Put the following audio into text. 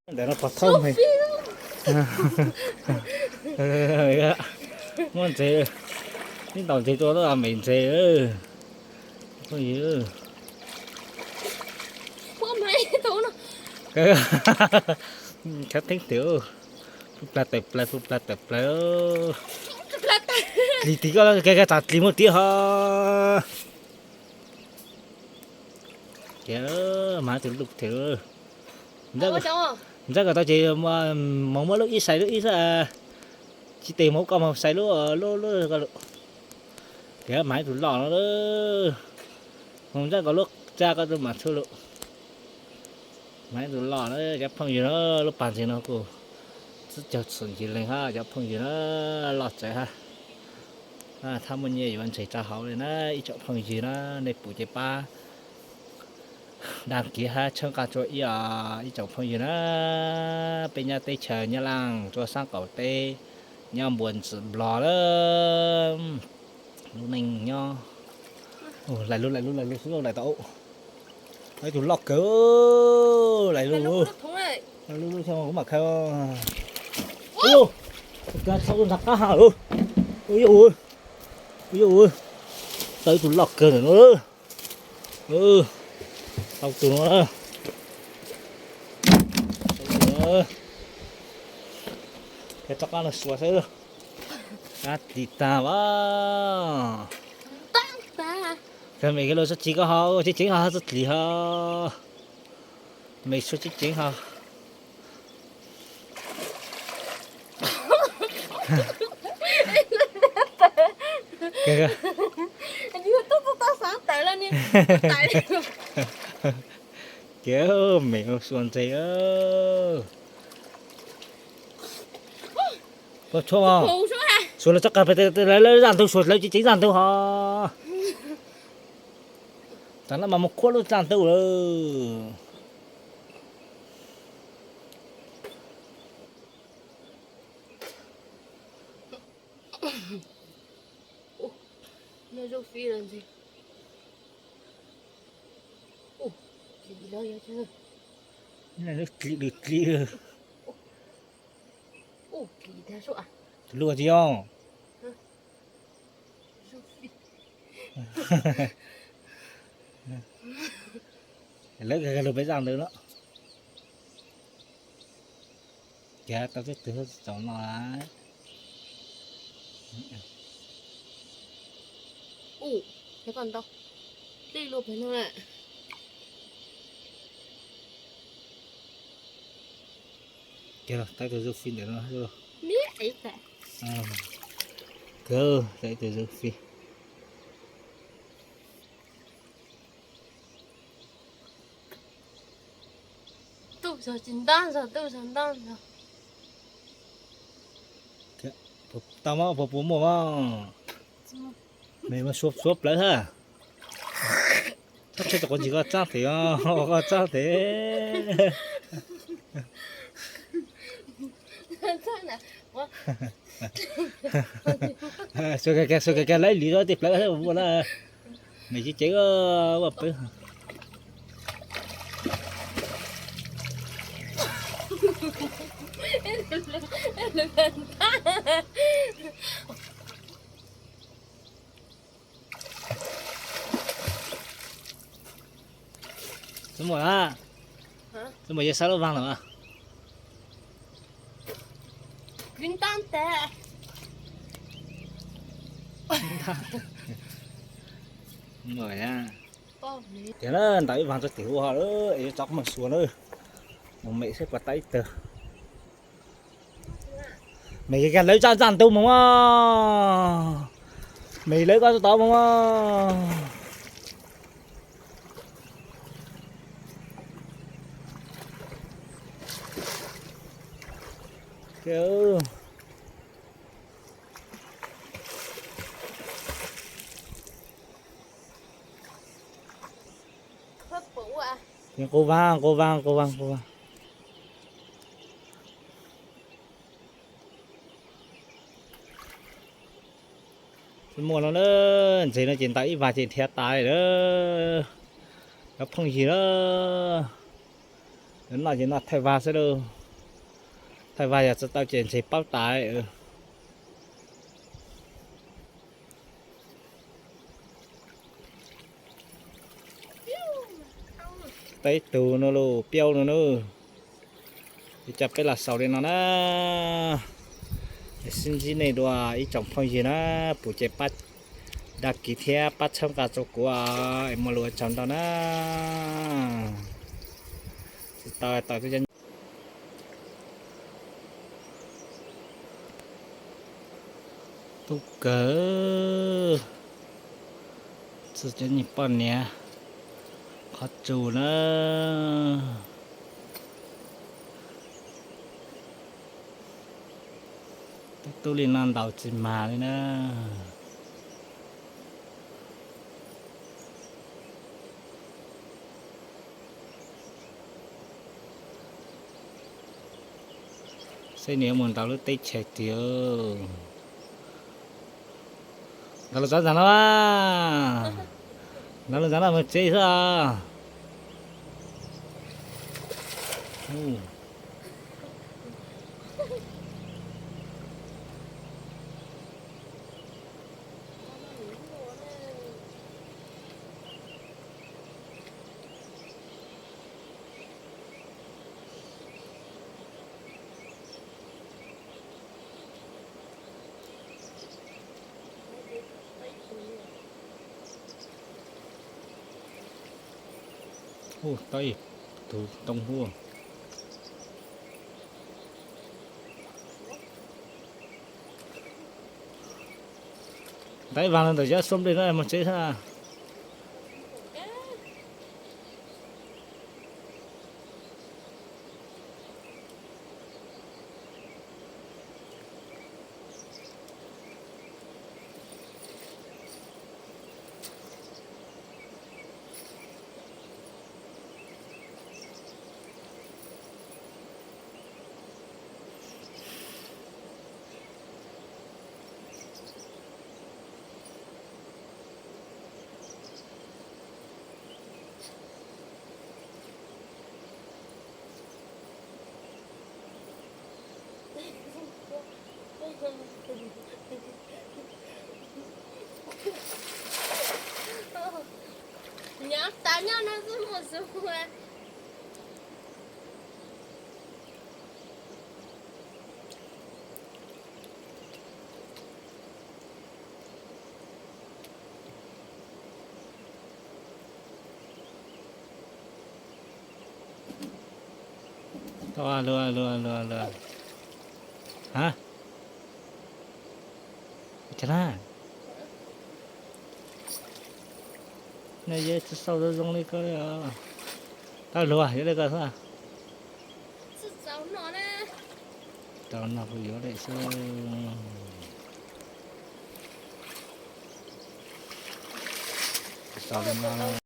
Ntawm no pov thawj me. Muab ntses, ib ntaus ntses rau lub me ntses. Phooj ywg, khav theeb tiag, pw plag tawm plaws, pw plag tawm plaws. Dlis tim koj, tsam dlis muaj tiag ho. Ces mas tus luj thiab. Ntxawm kom tau ces moog muab lub ib sai lub ib xwb. Tsis tes moog koj moog sai lub lub lub koj lub. Ces mas tus loj no, moog ntxawm kom lub tsa koj tus mas txhub lub. Mas tus loj na cov phooj ywg na, lub pag ntses no kuj txwb caug txhum ntsis leeg hab cov phooj ywg na, loj tsawv hab. Thaj muaj nyiaj yuav ntses rau hauv li na ib tsoom phooj ywg na, nej pum ces pab đăng ký hab tshawb nqaa rua ib, ib tsoom phooj ywg na. Peb nyob teb chaws Nyab Laaj rua saab qaum teb, nyob npuas ntxwm Nplog lawm. Lub neej nyob, lais lug lais lug lais lug xwb lais tau. Ib tug loj kawg, lais lug. Lub lub kuv mam khaws. Ua, txhua ntag qab ha. Ua, ua, tau ib tug loj kawg ntawm no. Tau tus no. Rov qab los suav saib. Qab tis tag as. Kawg mem kawg lug txuj ci koj ho ua tseeb tseeb ho txuj ci ho. Mem suav tseeb tseeb ho. Ces mem suav ntses. Puas tshua mas? Suav lawv txoj qab pem lawv zaj ntug, suav lawv tseem ceev zaj ntug ho. Tam no mas mus khuab lub zaj ntug lawm. Dlim dlim dlim. Tus lub tsis yog. Lawv kag lug peb zaj ntawd no. Kiag tau tej tug txaus no. Kiag tau tus zoo fij ntawm no. Kiag tau tus zoo fij. Tub zog tsis ntab zog, tub zog ntab zog. Tau mas puas puas muaj mas. Mem mas suav suav plawv hab. Txhob tshuav cov quav ntsis koj txaab tes, koj txaab tes. Suav kag kag, suav kag kag lawv ib lwm tej plawv muaj na. Mem tsis ceev ua peb. Xub muam, xub muam yog sab lub vaag lawm. Tias na ntaus ib vaag rau tim huv ho lawm es yuav rov qab moog suav na. Mus mem saib puas tau ib tug. Mem kag lawv zaj ntaus ntug moog mas. Mem lawv koj tau moog mas. Qub vaag, qub vaag, qub vaag, qub vaag. Muaj no na, ntses no ces ntaus ib vaag ces nrhiav tas lawm. Cov phooj ywg na, noj ces noj thaij vaag xwb lauj. Thaij vaj yog tsis tau ces ntshe paub tas. Tau ib tug no los piau no na. Ces peb los xaus li no na. Sib ntsib nej dua ib tsoom phooj ywg na, pum ces pab dag kiv thiab pab txhawb nqa rau kuv es muaj lus ua tsaug ntau na. Tsis tau tau tub kawg, txog cov niag poj niam qhov tsus na. Tub tub li no ntaus tsis mag li na. Seb nws yuav mus ntaus lub teb chaws twg. Ntaus lub txav ntxav no, ntaus lub ntxav no mus tsev xwb. Ub, tau ib tug ntoo huab. Ntaus ib vas los ntawm cov xub nplig no mus tsev xwb. Nyob tas nyob no xwb mus xwb. Tau, luag luag luag luag. Ha? Cas na? Nej yeej tsis xaus zoo zoo li ko li os. Tau luag yuav li ko xwb. Tau no kuv yuav li xwb. Xaus li no.